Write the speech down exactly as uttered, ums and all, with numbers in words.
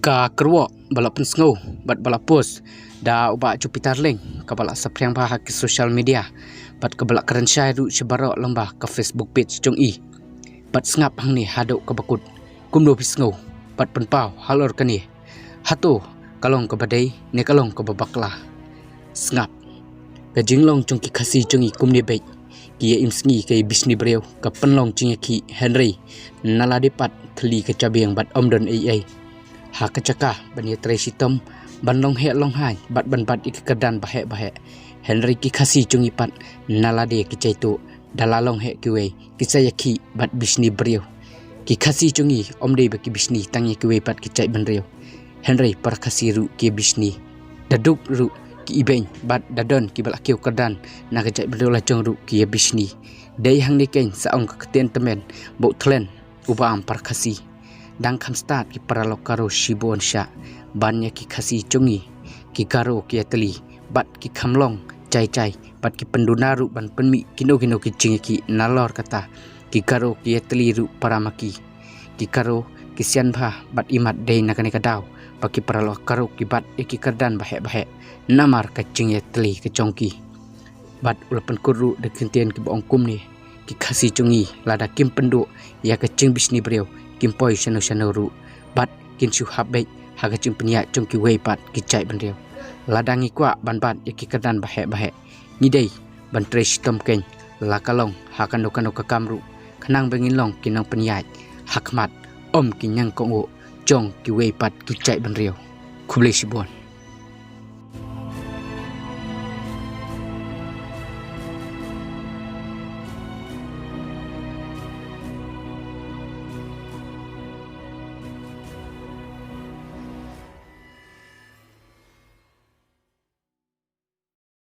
Ka kyrwoh ba la pynsngew bad ba la post da u Bah Jupiter Lyng, kaba la saphriang bha ha ki social media bad kaba la kren shai ruh sha baroh lyngba ka Facebook page jong i. Bad sngap hangne haduh kaba kut, kumno phi sngew bad pynpaw halor kane. Hato ka long kaba dei ne ka long kaba bakla? Sngap. Ka jinglong jong ki Khasi jong i kumne beit, ki ïa im sngi ka ïa bishni briew, ka pynlong jingïakhih, hynrei na lade pat thylli ka jabieng bad ym don ei ei. Ha ka jaka ban ïa trei shitom, ban long heh long haiñ bad ban bat ïa ki kyrdan ba heh ba heh, hynrei ki Khasi jong i pat na lade ki jaituh, da la long heh kiwei ki sa ïakhih bad bishni briew. Ki Khasi jong i ym dei ba ki bishni tang ïa kiwei pat ki jaitbynriew, hynrei para Khasi ruh ki ïa bishni. Da duk ruh ki ibeiñ bad da don kiba la kiew kyrdan na ka jaitbynriew lajong ruh ki ïa bishni. Dei hangne keiñ sa ong ka ktien tymmen ba u thlen u bam para Khasi. Dang kham stad ki paralok Garo shibun shah ban ïa ki Khasi jong i, ki Garo ki ïatylli bad ki kham long jai jai bad ki pynduna ruh ban pynmih kino kino ki jingïakhih. Nalor kata ki Garo ki ïatylli ruh para ma ki. Ki Garo ki sian bha bad imat, dei na kane ka daw ba ki paralok Garo ki bat ïa ki kyrdan ba heh ba heh namar ka jingïatylli ka jong ki. Bad u la pynkut ruh da ki ktien kiba ong kumne: Ki Khasi jong i lada kim pynduh ïa ka jingbishni briew, kim poi shano shano ruh bad kin shu hap beit ha ka jingpynïaid jong kiwei pat ki jaitbynriew. Lada ngi kwah ban bat ïa ki kyrdan ba heh ba heh, ngi dei ban trei shitom keiñ, la ka long ha kano kano ka kam ruh, khnang ba ngin long ki nongpynïaid ha khmat, ym ki ñiangkong uh jong kiwei pat ki jaitbynriew. Khublei shibun.